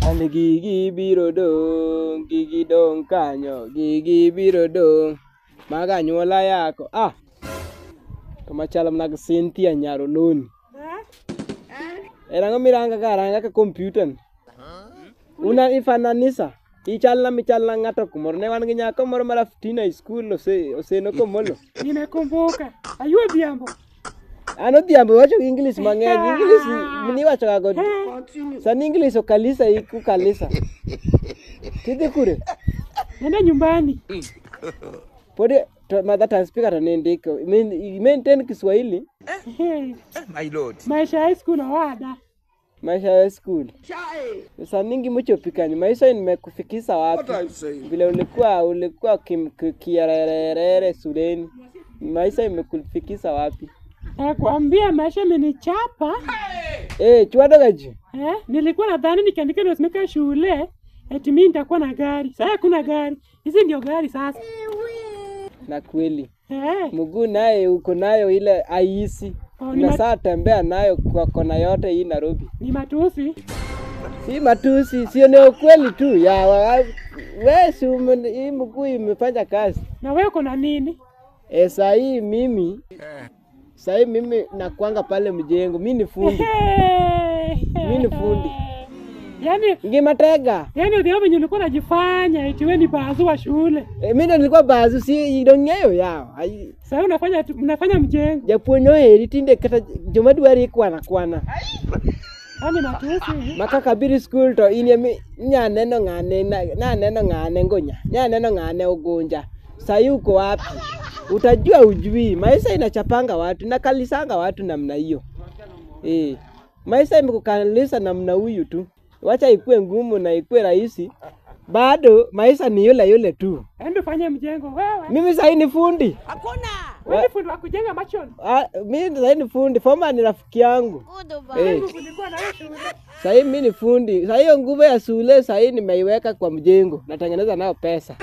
An gigi biro dong', gigi dong' kanyo, gigi biro dong'. Maga anyuola yako. Ah. To machalo mana gi Cynthia Nyaroloni. En ang'o miranga ka aranga ka kompyuta ni? Una ifananisa. Ichalna michalna ng'ato kumoro. Ne wan gi nyako moro mar Aftina e skul Oseno Komolo. Nimekumbuka. Ayuo Odhiambo. An Odhiambo wacho gi English mang'eny. English niwacho ga go. Sani English okalisa ikukalisa. Tidhi kure? Nenda nyumbani. Podi to mother tongue speaker to nindiko. Maintain Kiswahili. My lord. Maisha ya high school owada. Maisha ya school. Sasa ningi mchopi kanyo. Maisha nimekufikisha wapi? Vile ulikuwa kiarerere shuleni. Maisha imekufikisha wapi? Nakwambia maisha imenichapa. Eh, chwado gaji. Eh, nilikuwa nadhani nikiandika nimesimeka shule eti mimi nitakuwa na gari. Sasa hakuna gari. Hizi ndio gari sasa. Na kweli. Eh, Mguu naye uko nayo ile aisi. Oh, ni Na saa tembea nayo kwa kona yote hii Nairobi. ni matusi. Si matusi, sio ni ukweli tu. Ya wewe si hii mguu imefanya kazi. Na wewe uko na nini? Eh, saa hii mimi saa hii mimi nakwanga pale mjengo, mimi ni fundi. Mimi ni fundi. Yaani Ngimatega. yaani Odhiambo venye ulikuwa unajifanya eti wewe ni bazu wa shule. E, mimi ndo nilikuwa bazu si idong'eyo yao. Ai, Sasa unafanya mjengo. Japuonj oheri tinde kata joma dwari kwana kwana. Yaani matusi. Ma kaka biro skul to in emi nya neno ng'ane na neno ng'ane ngonya. Nya neno ng'ane ugunja. Sahi uko wapi? Utajua ujui. Maisha inachapanga watu na kalisanga watu namna hiyo. Eh. Maisha imekukalisa namna huyu tu. Wacha ikue ngumu na ikue rahisi. Bado maisha ni yule yule tu. Enda ufanye mjengo wewe. Mimi sahi ni fundi. Wewe ni fundi wa kujenga machoni. Ah, mimi sahi ni fundi. Foma ni rafiki yangu. Eh. Ulikuwa na wewe shule. Sahi mimi ni fundi. Sahi hiyo nguvu ya shule sahi nimeiweka kwa mjengo. Natengeneza nayo pesa.